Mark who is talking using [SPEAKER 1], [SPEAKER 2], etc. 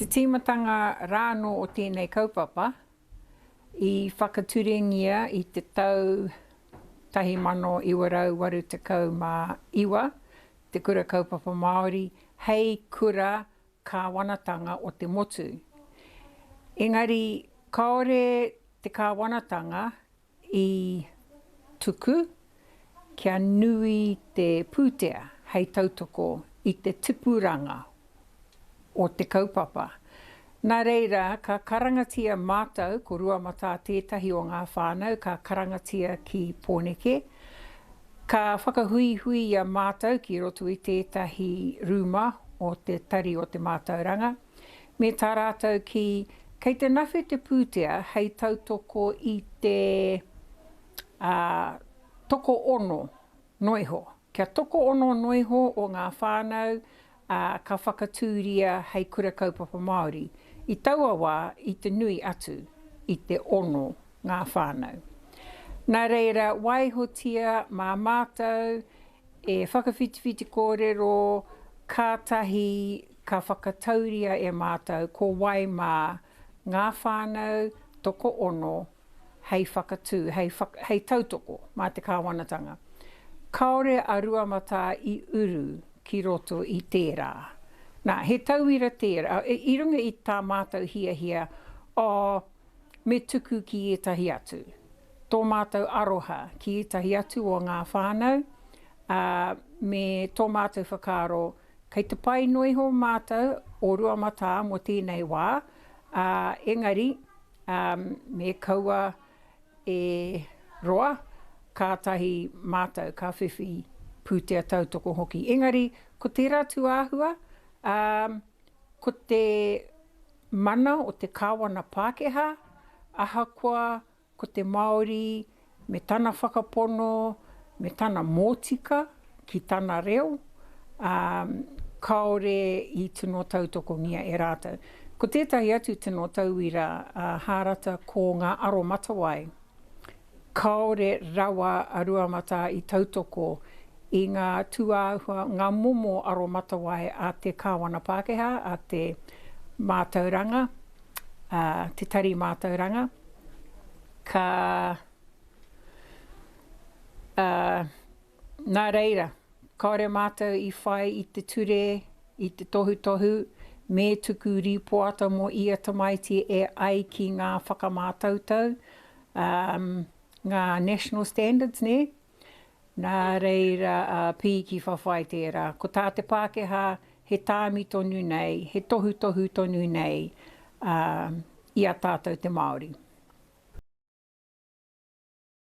[SPEAKER 1] Te tīmatanga rānō o tēnei kaupapa i whakaturengia i te tau 1989 Te Kura Kaupapa Māori hei kura kāwanatanga o te motu. Engari kāore te kāwanatanga i tuku kia nui te pūtea hei tautoko i te tipuranga o te kaupapa. Nā reira, ka karangatia mātou, ko Ruamatā tētahi o ngā whānau ka karangatia ki Pōneke, ka whakahuihuia mātou ki roto i tētahi rūma o te Tari o te Mātauranga, me tā rātou kī, kei te nawhe te pūtea hei tautoko i te, ā, tokoono noa iho. Kia tokoono noa iho o ngā whānau, ā, ka whakatūria hei kura kaupapa Māori. I taua wā, i te nui atu i te ono ngā whānau. Nā reira, waihotia mā mātou e whakawhitiwhiti kōrero, kātahi ka whakatauria e mātou ko wai mā ngā whānau tokoono hei whakatū, hei, hei tautoko mā te kāwanatanga. Kāore a Ruamatā i uru ki roto i tērā. Nā, he tauira tērā, i runga i tā mātou hiahia, oh, me tuku ki ētahi atu. Tō mātou aroha ki ētahi atu o ngā whānau, ā, me tō mātou whakaaro, kei te pai noa iho mātou o Ruamatā mō tēnei wā, ā, engari, ā, me kaua e roa, kātahi mātou ka whiwhi pūtea tautoko hoki. Engari, ko tērā tūāhua, ā, ko te mana o te kāwana Pākehā, ahakoa ko te Māori me tana whakapono, me tana mōtika ki tana reo, ā, kāore i tino tautokongia e rātou. Ko tētahi atu tino tauira a Hārata ko ngā aromatawai. Kāore rawa a Ruamatā i tautoko i ngā tūāhua, ngā momo aromatawai a te kāwana Pākehā, a te mātauranga, a te tari mātauranga. Ka, ā, nā reira, kāore mātou i whai i te ture, i te tohutohu, me tuku rīpoata mō ia tamaiti e ai ki ngā whakamātautau, ā, ngā national standards, nē? Nā reira a Pīki whawhai tērā. Ko tā te Pākehā, he tāmi tonu nei, he tohutohu tonu nei, ā, i a tātou te Māori.